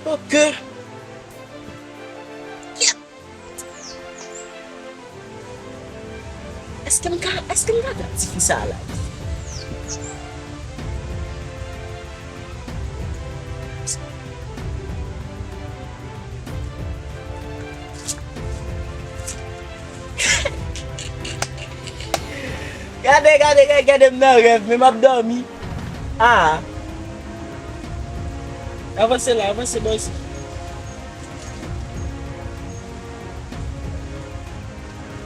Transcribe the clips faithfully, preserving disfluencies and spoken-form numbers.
Ok. Èske m ka, èske m ka fè tifi sa la? Gade, gade, gade, gade m nan rèv, men m ap dòmi. Ah. Avanse la, avanse bò isi.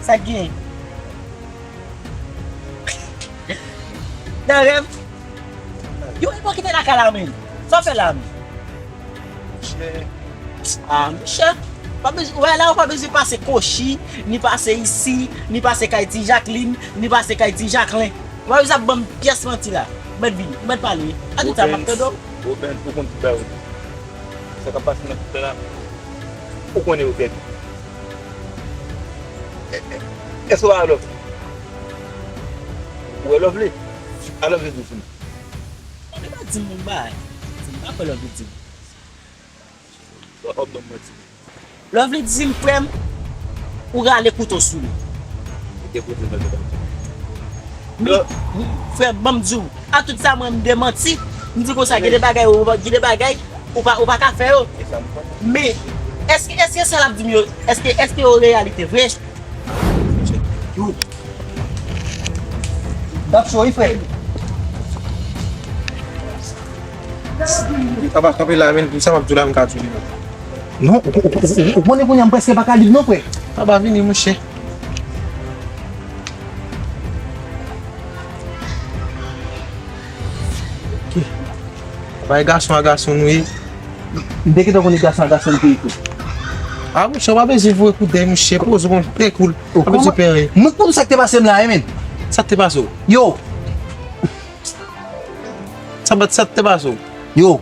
Sa k gen? Nan rèv. Yo, e bò ki te lakay la, men. Sa w fè la, men? Monchè. Ah, monchè. Pa bezwen, wè la, ou pa bezwen pase Kochi, ni pase isi, ni pase kay Ti Jacqueline, ni pase kay Ti Jacquelin. Ou pa bezwen ap ban m pyès manti la. Mèt vini, mèt pale. A tout sa, m ap tande w. Obens, ou konn tout bagay. Sa k ap pase nan tout la, ou konnen yo pèdi. Èske w pa love? Ou wè Lovely? A Lovely di sou mwen. Li pa di m yon bagay. Di m pa kwè Lovely di m. Ou ap ban m manti. Lovely di m, frè m, ou rale kouto sou li. Ou te kote Lovely? Wi, wi, frè m, ban m di w. A tout sa, mwen, m demanti. M di konsa, gen de bagay, ou, gen de bagay, ou pa, ou pa ka fè yo. E sa m konnen. Men, èske, èske sa l ap di m yo, èske, èske yo reyalite vre? Yo. M t ap cho wi, frè. Papa, kanpe la, men, sa m ap di w la, m ka di w li non. Non, ou, ou, ou, ou, ou konnen kounye a m prèske pa ka li non, frè. Papa, vini, monchè. Ok. Bay gason a gason nou ye. M te gentan konnen gason a gason nou te ye tou. Ah, monchè, w pa bezwen voye koudèy, monchè. Poze w trè koul. Oh, pa bezwen pè anyen. Mwen konn sa k te pase m la, wi, men. Sa k te pase w? Yo. Sa bat, sa k te pase w? Yo.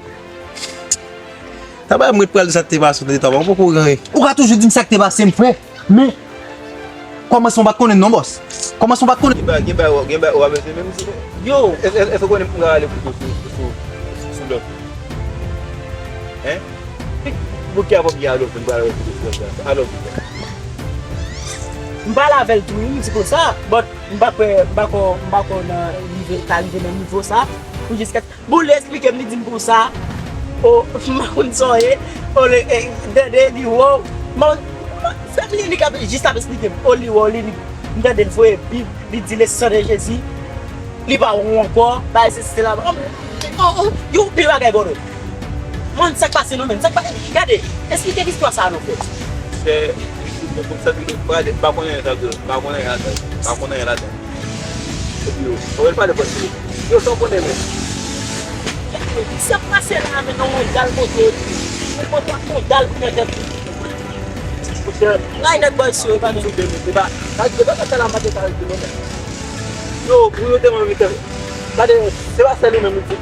Sa bay mwen pral di sa k te pase w, tande, tande, ou poko gen anyen. Ou ka toujou di m sa k te pase m, frè. Men, kòmansman w pa t konnen m non, bòs. Kòmansman w pa t konnen. Gen bagay, gen bagay, gen bagay w ap mete menm si. Yo. Èske, èske, èske w konnen m rale kouto sou, sou, sou lòt? Hein? Pou ki apòm ki alò m pral rale kouto sou lòt la? Alò, m pale avè l tou, wi, m di konsa, but m pa kwè, m pa kwè, m pa kwè nan rive, ka rive nan nivo sa, pou jiska Bon, li eksplike m, li di m konsa, o, m pa konn sa w ye, o, li, e, tande, li, wow, m, m, fè m li, li k ap, jis ap eksplike m, o, li, wow, li, li, m tande l voye Bib, li di, le sang de Jésus, li pa won ankò, bagay sesi, sela, o, o, o, yo, pil bagay, bòdò. Mwen, sa k pase non, men, sa k pa, gade, eksplike m istwa sa a non, frè. Se, m pa konnen anyen ladan, m pa konnen anyen ladan, m pa konnen anyen ladan. Epi yo, yo pale pase. Yo, sa w konnen, men. Sa k pase la, men, nan yon dal kote yo di. Yon kote ak yon dal pou mete. Monchè, la, nèg bòy si yo, e pa nou. E pa, e pa sa la, m pa te ka rete, non, men. Yo, pou yo te mwen mete. Gade, se pa sèl ou menm, li di.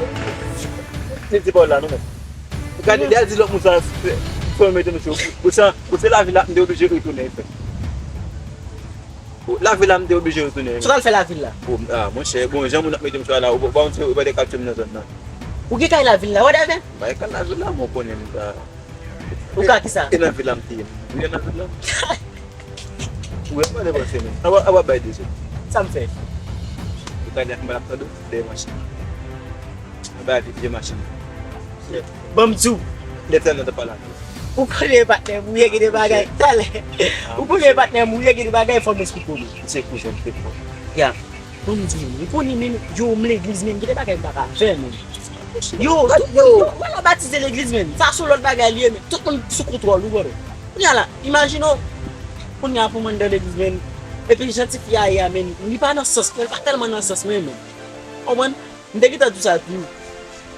Li di pa w la, non, men. Gade, lè l di lòt moun sa, fè, fè mete nou sou. Pou sa, pou se lavi la, m te oblije retounen, frè. Bon, lavil la, m te oblije retounen. Sa w t al fè lavil la? Bon, ah, monchè, bon, jan moun ap mete m sou la, ou, ou pa konn si yo pa te kapche m nan zòn nan. Ou gen kay lavil la, whatever. M pa gen kay lavil la, men w konnen m ta. Ou ka kisa? E nan vil la m te ye. Ou ye nan vil la? Ou wè m pa depanse, men. Apa, apa bay de sou. Sa m fè? Ou ka di ak m ap tande w dèyè machin. Anba vye machin. Ban m di w. Lètènèl nan pale avè w. Ou konnen patnè m, ou ye gen de bagay. Talè. Ou konnen patnè m, ou ye gen de bagay, fò m eksplike w. Se kouzen m te fò. Ya. Ban m di w, ou konnen menm, yo, m legliz menm, gen de bagay m pa ka fè menm. Yo, yo, yo, yo, yo batize legliz menm. Sa se yon lòt bagay li ye, men tout moun sou kontwòl ou, brother. Kounye a la, imajine w. Kounye a pou mwen nan legliz menm. Epi jan tifi a ye a, menm, li pa nan sans mwen, li pa tèlman nan sans mwen, menm. Konprann? M te gentan di w sa tou.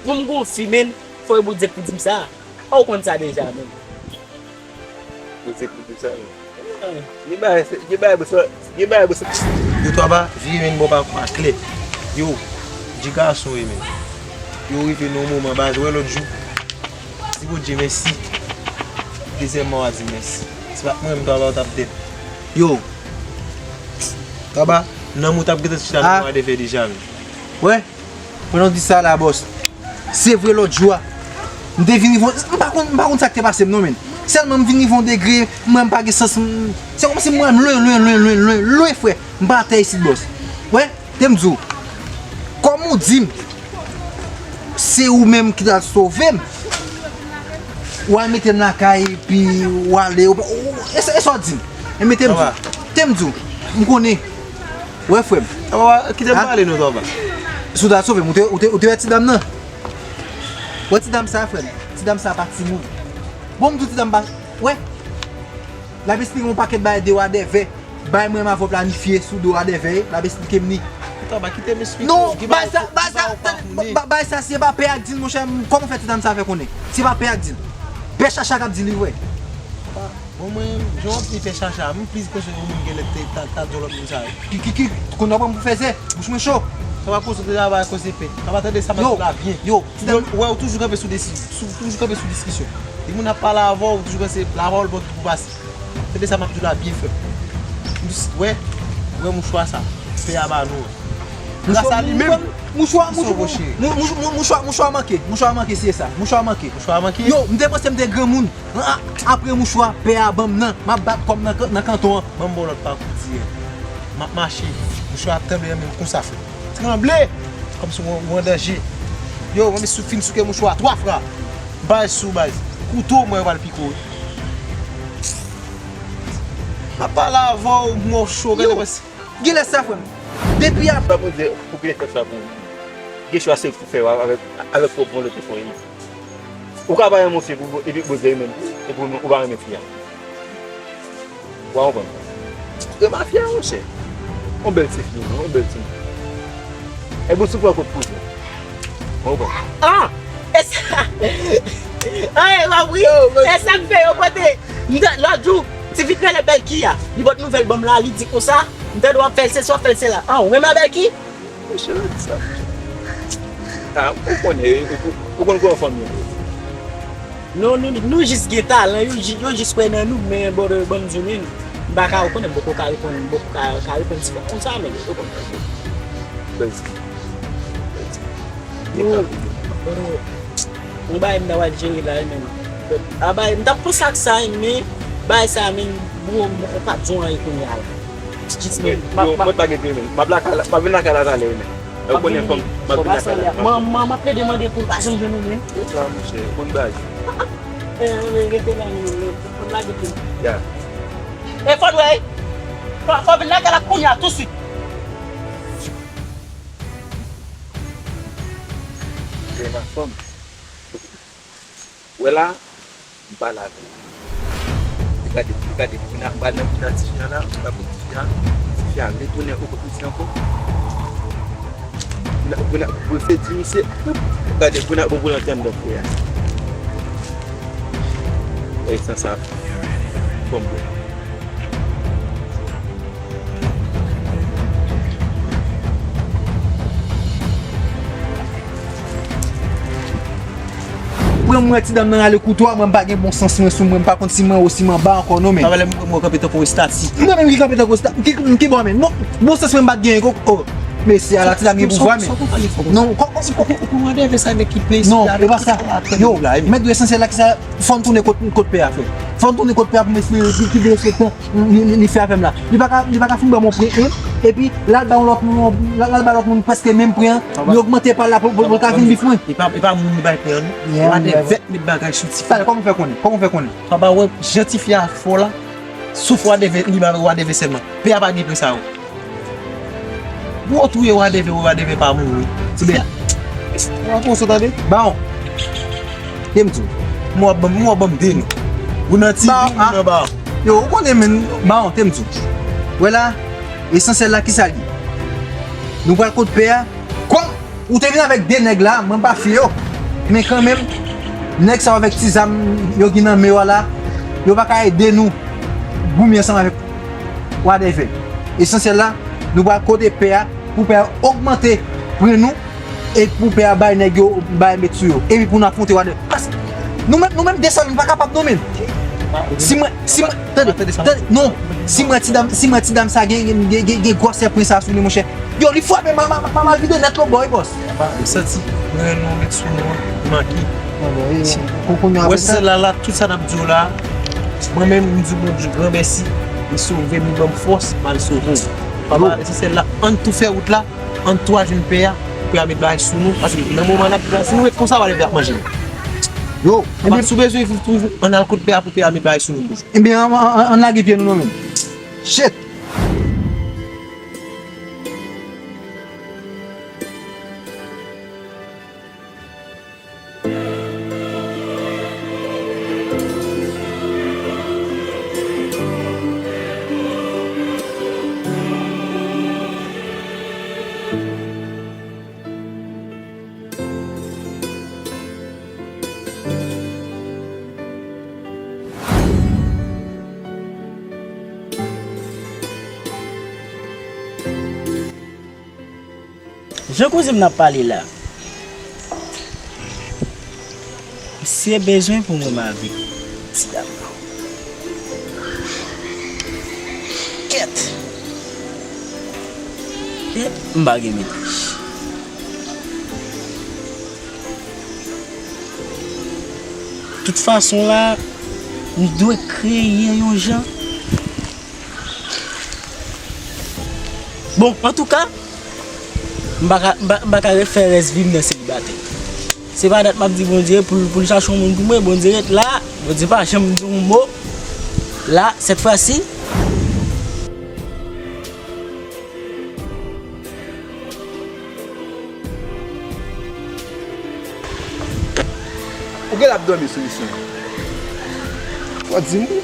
Pou m gon fi, menm, fò e Bondye k pou di m sa. Ou konn sa deja, menm. Bondye k pou di w sa, menm. Gen bagay, se, gen bagay, bosò, gen bagay, bosò. Yo twa ba, vire menm bò pa, pa klè. Yo, di gason wi, menm. Yo rive nan yon moman, baz, wè lòt jou. Di Bondye mèsi. Dezyèmman, w a di mèsi. Se pa t mwen menm twa ba, w t ap dèd. Yo, twa ba, nanm ou t ap gentan chita nan mwa de fè deja, menm. Wè, pandan w di sa la, bòs. Se vre lòt jou a. M te vin rive, m pa konn, m pa konn sa k te pase m non, men. Sèlman m vin rive yon degre, m wè m pa gen sans, m, se kòmsi m wè m lwen, lwen, lwen, lwen, lwen, lwen, frè. M pa atè isit, bòs. Wè, te m di w, kòm ou di m, se ou menm ki t al sove m, w al mete m lakay, epi w ale, ou, ou, e sa, e sa w di m. E mete m di w, te m di w, m konnen. Wè, frè m. Kite m pale non, Tòba. Si w t al sove m, ou te, ou te, ou te wè ti dam nan? Wè ti dam sa, frè m. Ti dam sa pa timoun. Bon, m di w ti dam pa, wè. L ap esplike m yon pakèt bagay de wadèvè. Bay mwen m avè w planifye sou do wadèvè, l ap esplike m li. Tòba, kite m esplike w. Non, bay sa, bay sa, bay sa, se pa pè a k di l, monchè, kòman fè ti dam sa fè konnen? Se pa pè a k di l. Pè Chacha k ap di li vre. Bon, mwen, jan w ap di pè Chacha, m plis konse yon moun genlè te ta, ta di yon lòt moun sa yo. Ki, ki, ki, kounye a w pran m pou fèzè, bouch mwen cho. Sa pa konsantre travay akoz de pè. Sa pa tande sa m ap di la byen. Yo, yo, ti dam. Yo, wè, ou toujou kanpe sou desi-, sou, toujou kanpe sou diskisyon. Depi moun ap pale avè w, ou toujou panse la pawòl bon ki pou pase. Tande sa m ap di w la byen frè m. M jis wè, wè mouchwa sa. Pè a ba nou an. Gras a li menm. Mouchwa, mouchwa, mouchwa, mouchwa manke, mouchwa manke, se sa. Mouchwa manke. Mouchwa manke? Yo, m te panse m te granmoun. A, a, apre mouchwa, pè a ban m nan, m ap bat kò m nan, nan kanton an. Ban m ba w lòt pakou dirèk. M ap mache, mouchwa ap tranble nan men m konsa, frè. Tranble! Kòmsi w, w an danje. Yo, mwen sou fin souke mouchwa twa fwa. Baz sou baz. Kouto, mwen yo pral piko wi. M ap pale avè w, mwen cho, gade mwen. Genlè sa, frè m. Depi a. Sa pou di, pou ki lè fè sa pou ou? Gen chwa se pou fè avèk, avèk pwòp volonte fò li. Ou ka pa renmen yon fi epi ou, epi ou bezwen renmen l tou, epi ou, ou pa renmen fi a. Ou pa konprann? Renmen fi a, monchè. Yon bèl ti fi, yon bèl ti moun. Epi ou soufri kot kouzen. Ou konprann? Ah! E sa, ah, e sa, wi. E sa k fè yo pote. M te, lòt jou, ti fi k rele Bèlki a, li pot nouvèl ban m la, li di konsa, m tande w ap fè l se sa, w ap fè l se la. Ah, ou renmen Bèlki? Mesye, sa. Ah, ou konnen, ou, ou, ou konn kòman fanm yo ye. Non, nou, nou jis gen talan, yo, ji- yo jis kwè nan nou, men bòdè ban m di w, men m pa ka, ou konnen, m poko ka reponn, m poko ka, ka reponn ti frè konsa, men yo konn. Bèlki. Bèlki. Yo, bòdè, yon bagay m ta pral jere la, men. A bagay, m t ap panse ak sa, men bagay sa, men, bro, m pa t di w anyen kounye a la. Jis men, m ap, yo, m ap mwen pa gen pwoblèm. M ap lakay la, m ap vin lakay la talè, men. Ou konnen fò m, m ap vin lakay la. Manman, m ap plede mande pou l pa janm jwenn ou, men. Yo sa, monchè, konn baz. Eh, men, rete la, men, men, fò m lage pou. Ya. E fò l wè, fò, fò vin lakay la kounye a, tousuit. Gen la fanm. Wè la, m pale avè l. Gade, gade, kounye a m pral nan, nan ti fi a la, m pral pou ti fi a, ti fi a retounen okò piti ankò. Kounye a, kounye a, pou l fè di misye, gade, kounye a, bon, pou l antre anndan frè a. E san sa, fò m wè. Mwen, mwen, ti dam nan rale kouto a, mwen m pa gen bon sans mwen sou mwen, m pa konn si mwen wo si mwen anba ankò non, men. Sa valè mwen kanpe tankou estati. Mwen menm ki kanpe tankou estati, ki, ki bò men? Bon, bon sans mwen m pa t genyen, ko, oh. Mesye a la, ti dam gen pouvwa, men. Non, kò, kò, kò. Ou konn wadèvè sa nèg ki plen isit la, non, e pa sa. Yo, mèt dwe esansyèl la ki sa, fò n tounen kot, kot pè a, frè. Fò n tounen kot pè a pou m esplike ki, ki dwe tan li, li, li fè avè m la. Li pa ka, li pa ka fin ban m yon pre, en, epi l al ba yon lòt moun, l al, l al ba lòt moun prèske menm pre an, li ogmante pa l la pou, pou, pou l ka vin bif mwen. E pa, e pa moun li bay pre an, non. Wadèvè met bagay sou ti fi. Talè, kòman w fè konnen? Kòman w fè konnen? Tòba, wè jan ti fi a fò la, souf wadèvè, li ba wadèvè sèlman. Pè a pa gen pre sa yo. Ou touye wadèvè, wadèvè pa mouri. Ti bèl. Ou ap pran sot tande? Bawon. Te m di w. Mwen w ap ban m, mwen w ap ban m de non. Ou nan ti vi, ou nan ba. Yo, ou konnen men, bawon, te m di w. Wè la, esansyèl la, ki sa l ye? Nou pral kot pè a. Kòm ou te vin avèk de nèg la, mwen pa fye yo. Men kanmenm, nèg sa yo avèk ti zam yo gen nan men yo a la, yo pa ka ede nou goumen ansanm avèk wadèvè. Esansyèl la, nou pral kote pè a, pou pè a ogmante pre nou, e pou pè a bay nèg yo, bay met sou yo. Epi pou nou afwonte wadèvè. Pas, nou menm, nou menm de sèl, nou pa kapab non, men. Si mwen, si mwen, tande, tande, non. Si mwen ti dam, si mwen ti dam sa gen, gen, gen, gen, gen gwosè pwen sa sou li, monchè. Yo, li frape ma, ma, ma, ma, mal vide nèt lòt bò, wi, bòs. M santi, mwen, nou met sou nou an, manke. Ou wè se sèl la, la, tout sa n ap di w la, mwen menm, m di Bondye gran mèsi, li sove m, li ban m fòs, m al sove w. Papa, se sèl la, ann tou fè wout la, ann tou al jwenn pè a, pou pè a met bagay sou nou, paske nan moman n ap viv la, si nou ret konsa, w a leve ap manje nou. Yo, papa, si w bezwen viv toujou, ann al kot pè a pou pè a met bagay sou nou toujou. Ebyen, ann, ann, ann lage pye nou non menm. Shit! Jan koze m nan ap pale la, misye bezwen pou mwen avèk ti dam nan. Kèt! E m pa gen mennaj. Tout fason la, m dwe kreye yon jan. Bon, antouka, m pa ka, m pa, m pa ka refè rès vi m nan selibatè. Se pa dat m ap di Bondye pou, pou l chache yon moun pou mwen, Bondye ret la, Bondye pa janm di yon mo. La, sèt fwa si. Ou gen l ap dòmi sou misye. Fò di m wi.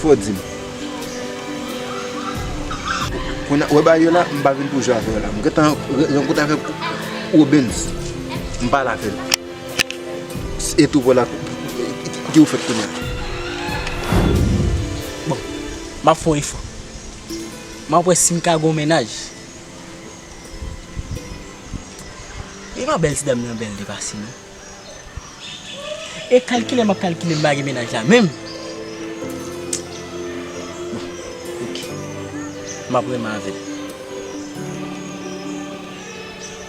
Fò di m. Kounye a, wè bagay yo la, m pa vin pou jwe avè yo la. M gentan re-, rankontre avèk Robens. M pale avè l. E tou vwala, ki ou fèt kounye a? Bon, m ap fè yon efò. M ap wè si m ka gen yon mennaj. E pa bèl ti dam nan bèl depase non. E kalkile m ap kalkile m pa gen mennaj la menm. Bon, oke. M ap renmen avè l.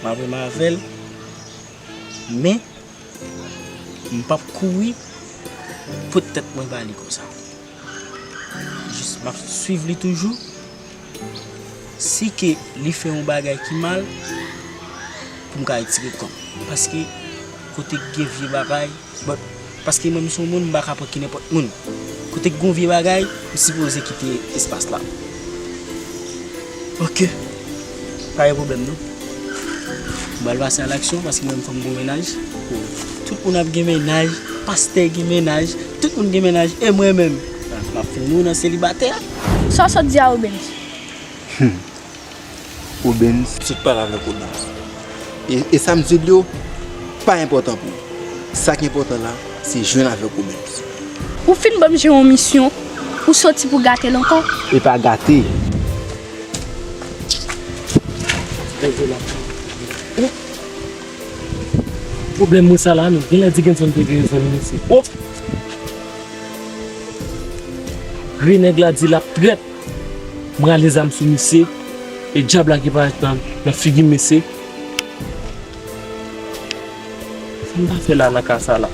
M ap renmen avè l. Men, m p ap kouri pot tèt mwen ba li konsa. Jis m ap swiv li toujou. Si ke li fè yon bagay ki mal, pou m ka retire kò m. Paske kote k gen vye bagay, bon, paske mwen, m se yon moun, m pa ka pran ki nenpòt moun. Kote k gen vye bagay, m sipoze kite espas la. Oke. Pa gen pwoblèm, non. M pral pase a laksyon, paske mwen, m fò m gen yon mennaj. Tout moun ap gen mennaj, pastè gen mennaj, tout moun gen mennaj, e mwen menm, m ap fini nan selibatè a. Sa w sot di a, Obens? Hmm. Obens. Sot pale avèk Obens. E, e sa m di l yo, pa enpòtan pou ou. Sa ki enpòtan la, se jwenn avèk Obens. Ou fin ban m jere yon misyon, ou soti pou gate l ankò? E pa gate. Pwoblèm mwen sa la, non. Genlè Dikenson te gen rezon, mesye. O! Grenèg la di l ap trèt. M rale zam sou misye, e dyab la ki parèt nan, nan figi m, mesye. Sa m ta fè la nan ka sa la?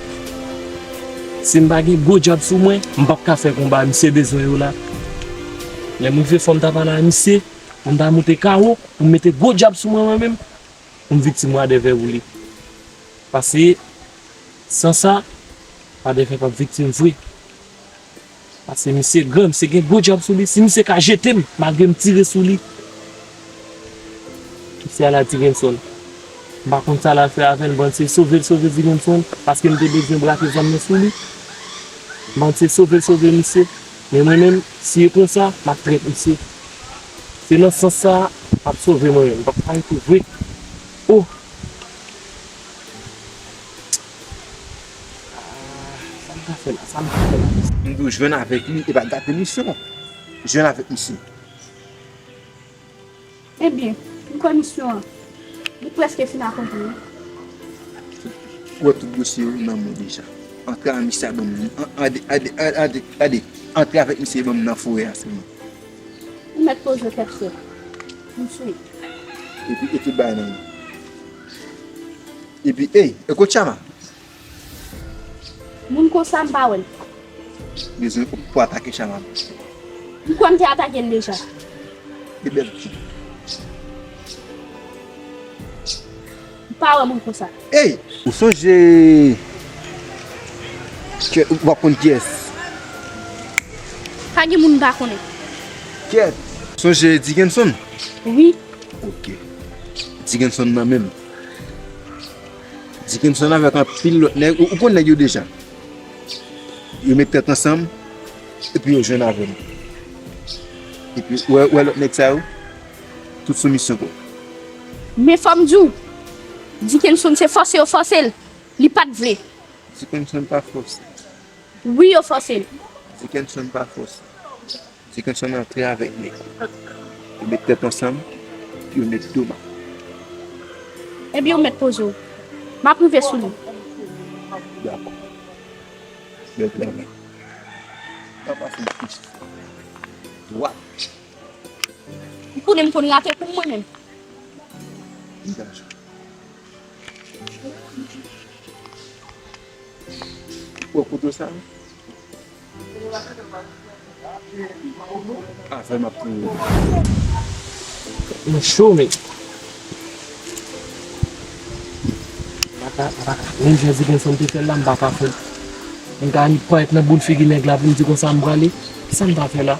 Si m pa gen gwo dyab sou mwen, m p ap ka fè konba misye bezwen yo la. Lè m rive, fò m ta pale a misye, pou m ta monte kawo, pou m mete gwo dyab sou mwen, mwen menm, pou m viktim Wadèvè pou li. Paske, san sa, Wadèvè p ap viktim vre. Paske misye gran, misye gen gwo dyab sou li. Si misye ka jete m, malgre m tire sou li, misye al a Dikenson. M pa konn sa l al fè avè l, m panse sove l sove Dikenson, paske m te bezwen brake zam nan sou li. M panse sove l sove misye. Men mwen menm, si e konsa, m ap trèt misye. Se nan sans sa a, m ap sove mwen menm. M p ap ka rete vre. O! Ah, sa m ka fè la, sa m ka fè la. M di w jwenn avèk li, e pa gate misyon. Jwenn avèk misye. Ebyen, m kwè misyon an, li prèske fin akonpli wi. Ou wè tout dosye yo nan men w deja. Antre a misye a ban m li. An, ade, ade, ade, ade, ade. Antre avèk misye e ban m nan forè a sèlman. Ou mèt poze w kèk sèl. M sou. Epi, e tout bagay nan men w. Epi, ey, e kot Chama? Moun konsa m pa wè l. Bezwen pou atake Shalom. M kwè m te atake l deja. Li bèl. M pa wè moun konsa. Ey! Ou sonje ke w ap konn kiyès? Pa gen moun m pa konnen. Kiyès? Sonje Dickenson? Wi. Ok. Dickenson nan menm. Dickenson avèk anpil lòt nèg. Ou, ou konn nèg yo deja. Yo met tèt ansanm, epi yo jwenn avè m. Epi, ou wè, ou wè lòt nèg sa yo, tout sou misyon pou. Men fò m di w, Dickenson se fòse yo fòse l, li pa t vle. Dickenson pa fòse. Wi, yo fòse l. Dickenson pa fòse. Dickenson antre avèk nèg. Yo met tèt ansanm, yo met do m. Ebyen, ou mèt poze w. M ap rive sou li. Dakò. Bèl travay. Pa pase yon pis. Dwat. M konnen m konn rate kou mwen menm. Degaje. Ou wè kouto sa? Afè m ap touye w. Mwen cho, men. M pa ka, m pa ka. Menm jan Dickenson te fè l la, m pa ka fè l. M ka parèt nan boul figi nèg la pou m di konsa m prale. Kisa m ta fè la?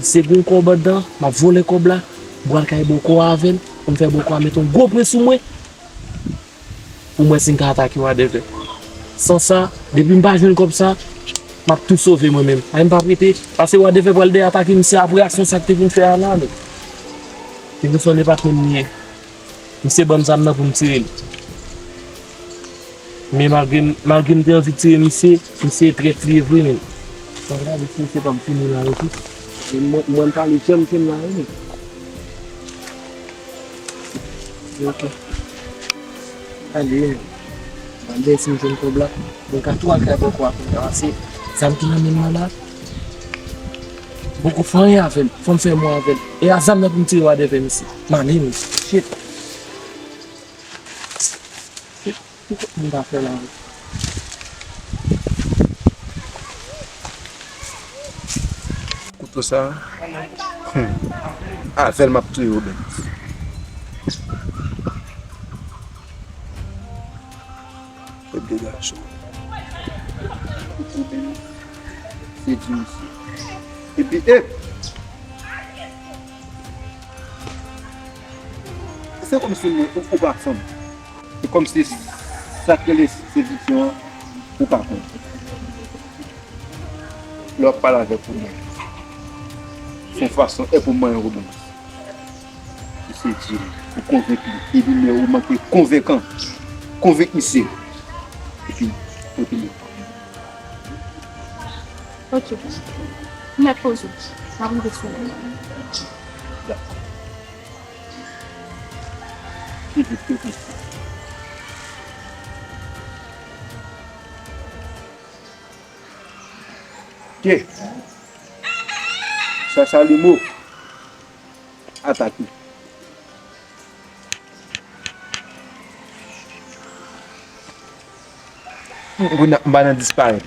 Se gon kòb anndan, m ap vòlè kòb la, m pral kay Bòkò avè l, pou m fè Bòkò a met yon gwo pwen sou mwen. Pou m wè si m ka atake Wadèvè. San sa, depi m pa jwenn kòb sa, m ap tou sove mwen menm. Ay, m p ap rete, paske Wadèvè pral dèyè atake misye apre aksyon sa k te vin fè a la, men. Dickenson e pa t menm li ye. Misye ban m zam nan pou m tire l. Men malgre, malgre m te anvi tire misye, misye trèt li ye vre, men. Sa vle di si misye pa m fini la, wi. E mwen, mwen m pale janm fè m la, wi, men. Ok. Ale, mande si m jwenn kòb la. Mwen ka tou al kay Bòkò a kounye a, se zam ki nan men m nan la. Bòkò fè anyen avè l, fò m fè mwen avè l. E a zam nan pou m tire Wadèvè misye. M ale, men. Shit. Shit. Ki kote m ta fè la? Kouto sa. Hmm. Avè l m ap touye Obens. Tèt de gason. Se di misye. Epi, e! Se kòmsi mwen, ou, ou pa fanm. Se kòmsi sa k rele sediksyon an, ou pa konn. Lè w ap pale avèk yon nèg, se yon fason e pou manyen yon romans. Misye di ou konvenk li, epi men ou manke konvenkan. Konvenk misye. Epi, pote li. Ok. Mèt poze w. M ap rive sou ou. Dakò. Ke. Sa Salimo. Atake. Kounye a, m pa nan disparèt.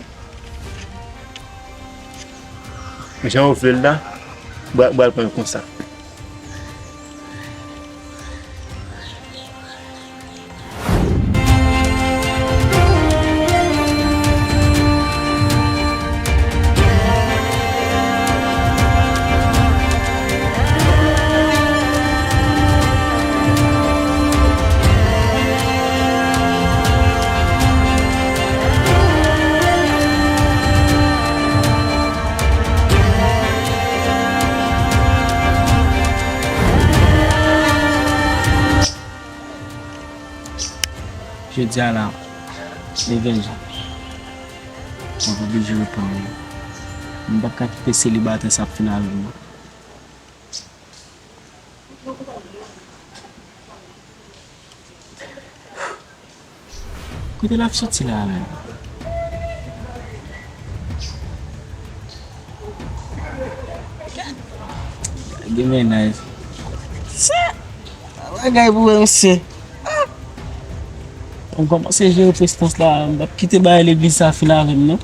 Jan yo vle l la, m pral, m pral pran l konsa. Jodi a la, leve l. Mwen oblije reponn li. M p ap ka kite selibatè sa ap fin avè m. Kote l ap soti la menm? Gen mennaj. Se bagay pou wè misye. Ah! M kòmanse jere prestans la, m p ap kite bagay legliz sa fin avè m non.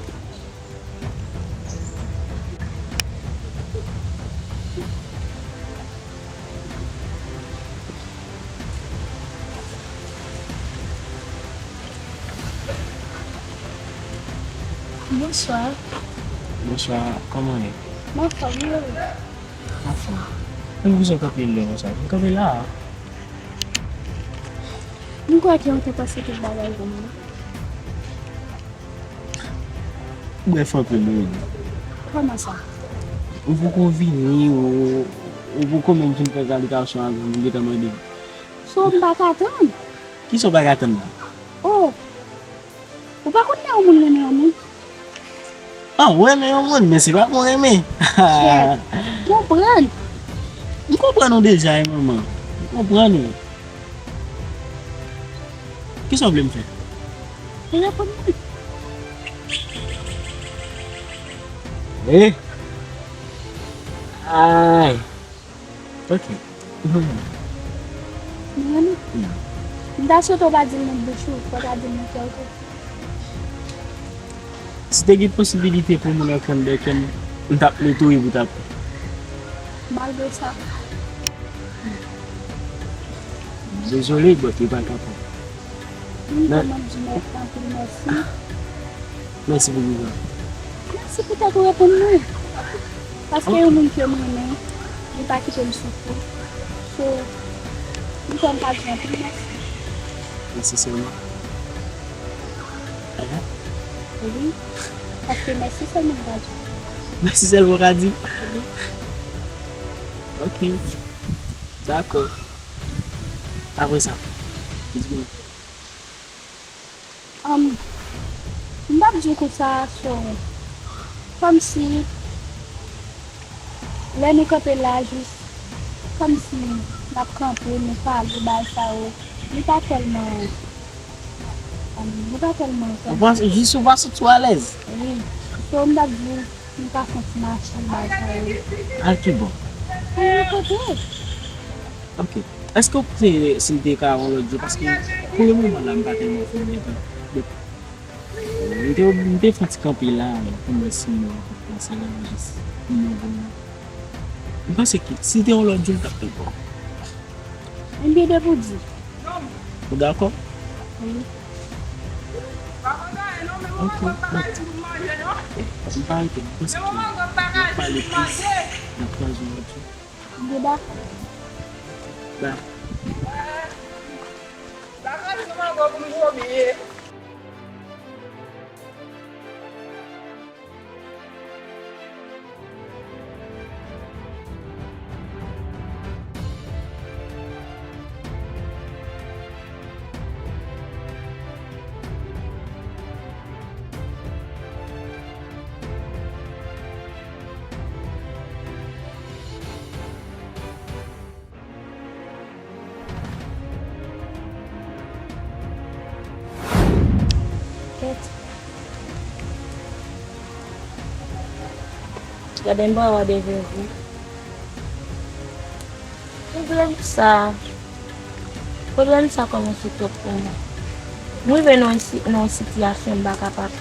Bonswa. Bonswa, kòman w ye? M anfòm, e ou? Anfòm. Mwen bezwen kanpe lè konsa. M kanpe la a. M kwè ke ou te panse tout bagay pou mwen. Brèf anpil wi. Kòman sa? Ou poko vini, ou, ou poko menm fin fè salikasyon avè m, ou gentan mande m. So, m pa ka tann. Kisa w pa ka tann la? Oh! Ou pa konn lè yon moun renmen yon moun? Ah, ou renmen yon moun, men se pa bon renmen. Chè, m konprann. M konprann ou deja, wi, manman. M konprann ou. Kisa w vle m fè? Ou reponn mwen. Eh! Ay! Ok. Ou renmen m? Ou renmen m? Wi. M ta swete w pa di l nan bouch ou, fò w ta di l nan kè w tou. Si te gen posibilite pou moun antre anndan kè m, m t ap netwaye pou w t ap. Malgre sa. Dezole, but li pa kapab. M kòmanse di mèsi, anpil mèsi. Mèsi pou kisa? Mèsi poutèt ou reponn mwen. Paske yon moun ke m renmen, li pa kite m soufri. So, m kwè m ka di anpil mèsi. Mèsi sèlman. Aha. Wi. Paske mèsi sèlman m ka di. Mèsi sèlman w ka di? Wi. Ok. Dakò. Apre sa, di m. Um, m p ap di w konsa, so, kòmsi, lè nou kanpe la, jis, kòmsi, n ap kanpe, nou pale, bagay sa yo, nou pa tèlman, um, nou pa tèlman. Ou panse, jis ou pa santi w alèz? Wi. So, m t ap di w, m pa santi mache, bagay sa yo. Al ki bò? Al yon kote. Ok. Èske w panse si l te ka yon lòt jou? Paske pou le moman la, m pa tèlman fè m entan. Donk, m te, m te fè yon ti kanpe la, pou m wè si m wè yon kote panse la, jis pou m wè. M panse ke si l te yon lòt jou, m t ap fè l pou ou. Ebyen, depi w di. Ou dakò? Wi. Ok, bon. M pa rete, m panse ke n ap pale plis, n ap kwaze yon lòt jou. Deba. Ba. Kèt. Gade m pa wè devè vre. Pwoblèm sa, pwoblèm sa kòmanse twòp pou mwen. M rive nan yon si-, nan yon sitiyasyon m pa kapab.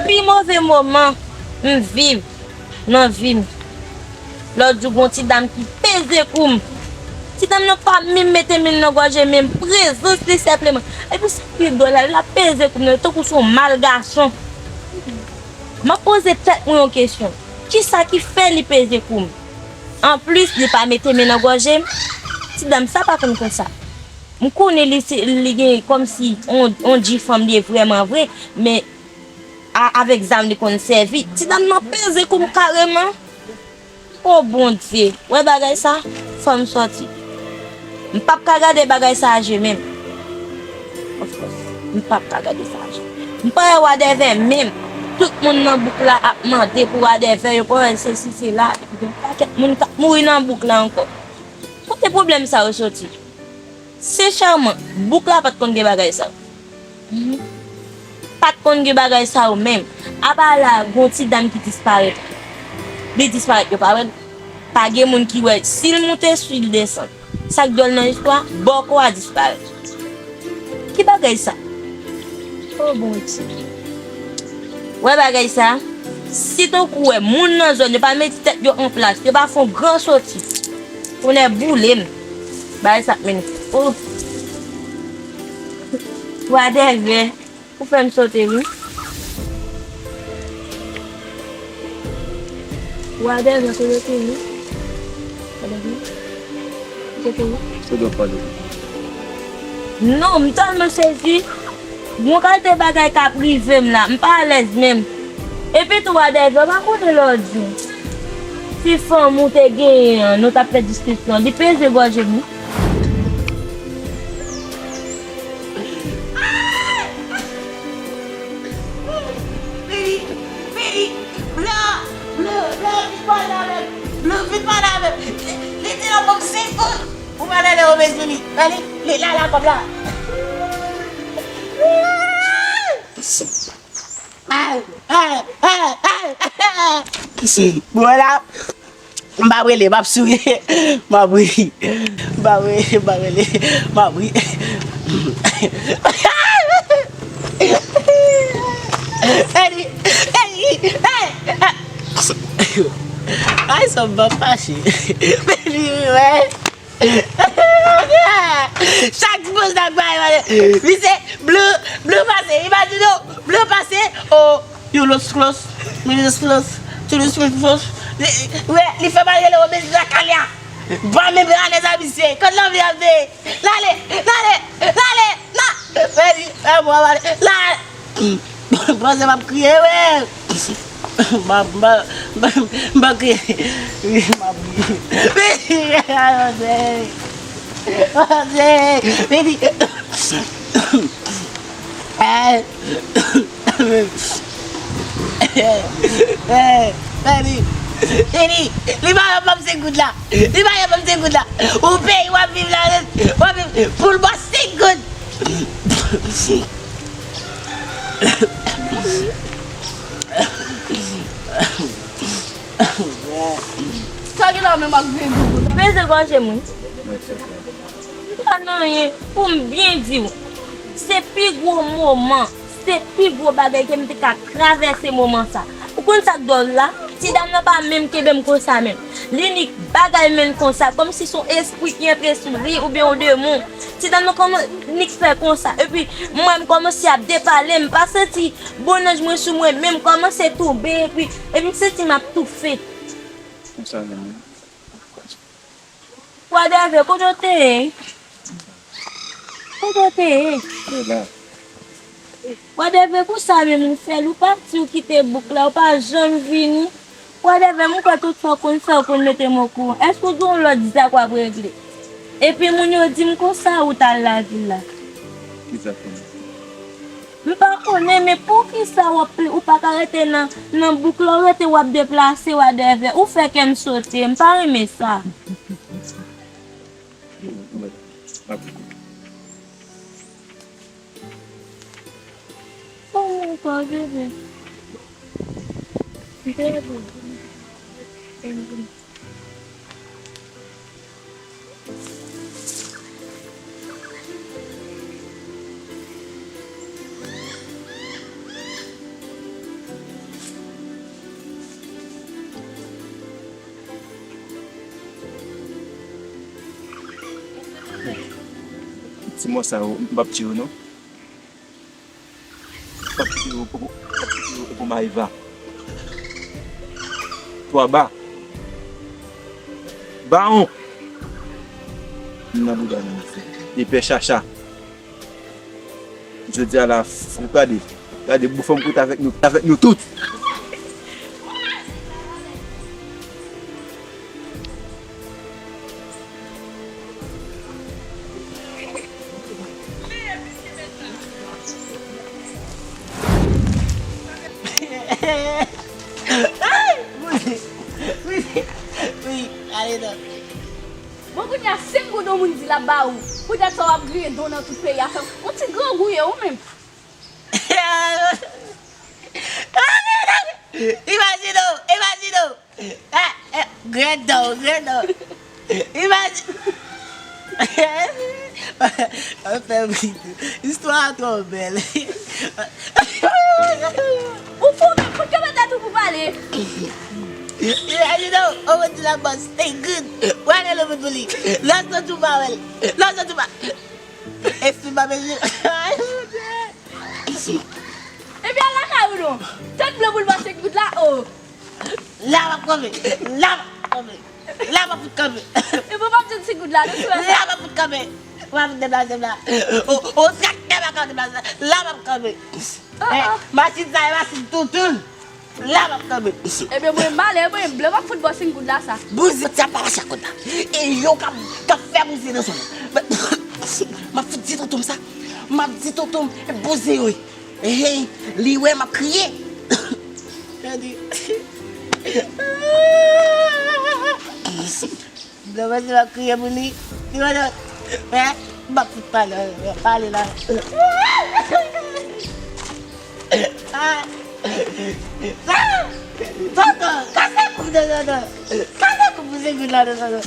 Pi move moman m viv nan vi m. Lòt jou, gon ti dam ki peze kou m. Ti dam nan pa menm mete men l nan gòje m, men prezans li sèpleman. Epi sa ki pi dwòl la, l ap peze kou m nan, tankou se yon mal gason. M ap poze tèt mwen yon kesyon. Kisa ki fè li peze kou m? Anplis, li pa mete men nan gòje m. Ti dam sa pa konn konsa. M konnen li se, li gen kòmsi on, on dji fanm li ye vrèman vre, men a, avèk zam li konn sèvi. Ti dam nan peze kou m kareman. O Bondye, wè bagay sa? Fò m sòti. M p ap ka gade bagay sa a je menm. Of course, m p ap ka gade sa a je. M pa wè wadèvè menm. Tout moun nan bouk la ap mande pou wadèvè, yo pa wè sesi sela. Gen pakèt moun k ap mouri nan bouk la ankò. Kote pwoblèm sa yo soti? Senchèman, bouk la pa t konn gen bagay sa yo. Mhm. Pa t konn gen bagay sa yo menm. Apa la, gon ti dam ki disparèt. Li disparèt, yo pa wè l. Pa gen moun ki wè si l moute, si l desann. Sa k dwòl nan istwa, bòkò a disparèt. Ki bagay sa? O Bondye. Wè bagay sa? Si tankou wè moun nan zòn yo pa mete tèt yo an plas, yo pa fè yon gran soti. Tonnè boule m. Bagay sa k mennen. O. Twa dèvè. Ou fè m sote wi. Wadèvè kote w te ye? Wadèvè? Kote w te ye? Kote w ap pale? Non, m tèlman sezi. Gon kalite bagay k ap rive m la. M pa alèz menm. Epi tou, wadèvè, w pa konnen lè w di w. Si fanm ou te genyen an, nou t ap fè diskisyon. Li peze gòj m wi. Vini, vini, blan, blan, blan, vin pale avè m. Blan, vin pale avè m. Li di nan banm senk goud pou m ale lè obez vini. Gade, li la, la, kòb la. Ay, ay, ay, ay. Bon, la. M pa rele, m ap souri. M ap ri. M pa rele, m pa rele. M ap ri. Eli, Eli, hey, hey. Ay, sa m pa fache. Eli, wè. Chak moun sa bay, misye, blan, blan pase, imajine w, blan pase, o, you lost close, you lost close, you lost close. Wè, li fè mal rele obez lakay la. Pa menm alèz a misye. Kot lanvi ap veye? Lale, lale, lale, la. Mèdi, fè mwa male. La. Panse m ap kriye, wè. M ap, m ap, m ap, m ap kriye. M ap kriye. Panse, panse. Mèdi. Eh, eh, eh, li, li, li pa yon fanm senk goud la. Li pa yon fanm senk goud la. Ou peyi w ap viv la, w ap viv pou l ba w senk goud. Sa gen la menm ak vye goud. Peze gòje m wi. M pa nan anyen pou m byen di w. Se pi gwo moman, se pi gwo bagay ke m te ka travèse moman sa. Ou konn sa k dwòl la? Ti dam nan pa menm kenbe m konsa menm. Li nik bagay men l konsa, kòmsi se yon espri ki antre sou li oubyen yon demon. Ti dam nan kòman nik fè konsa. Epi mwen m kòmanse ap depale, m pa santi bon nanj mwen sou mwen, men m kòmanse tonbe epi, epi m santi m ap toufe. Konsa menm wi. Wadèvè, kote w te ye? Kote w te ye? Wadèvè, konsa menm ou fè l, ou pati, ou kite bouk la, ou pa janm vini. Wadèvè, m kwè tout sa w konn fè, ou konn mete m okouran. Èske w gen yon lòt zak w ap regle? Epi moun yo di m konsa ou t al lavil la. Ki zak ou? M pa konnen, men poukisa w ap, ou pa ka rete nan, nan bouk la, w rete w ap deplase, wadèvè. Ou fè kè m sote, m pa renmen sa. Oh, wadèvè. Ti mò sa yo, m p ap tiye yo non. Pap kite yo pou, pap kite yo pou Maeva. Twa ba. Bawon. M nan bouda nan mesye. Epè chacha. Jodi a la, f-, gade. Gade, bon fanm kote avèk nou, avèk nou tout. Ay, wi, wi, wi, ale non. Bon, kounye a, senk goud yon moun di l ap ba ou. Poutèt sa, w ap griyen do w nan tout peyi a, fè yon ti grangouye ou menm. Imajine w, imajine w. Ah, eh, grenn dan w, grenn dan w. Imajine. Anfen, istwa a twò bèl. Ou fou menm, fout kanpe tèt ou pou pale. Yeah, you know, over to that boss. Hey, good. Why the love bully? Last not too bad. Last not too bad. If you baby, Ebyen, al lakay ou non. Tèt blan pou l ba senk goud la, o. La m ap kanpe. La m ap kanpe. La m ap fout kanpe. E bon, m ap jwenn senk goud la, non, sou la. La m ap fout kanpe. M ap deplase m la. O, o, traktè pa ka deplase. La m ap kanpe. Ah, eh, ah. Machin sa, e machin toutoun. La m ap kanpe. Ebyen, mwen malè, mwen blan, m ap fout ba w senk goud la, sa. Bouzen, ti ap pa mache ak kòd la. E yo k ap, k ap fè bouzen nan zòn nan. M ap fout di tonton m sa. M ap di tonton m, e bouzen yo ye. Hey, li wè m ap kriye. Tande. Blan panse m ap kriye pou li. Li wè non. Wè, m ap fout pale, pale la. Ah. Ah. Tonton, kase kou m non, tonton. Kase kou m pou se goud la, tonton.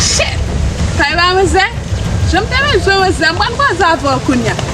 Shit! Kay ba manzè? Jan m te bezwen manzè, m pral kwaze avè w kounye a.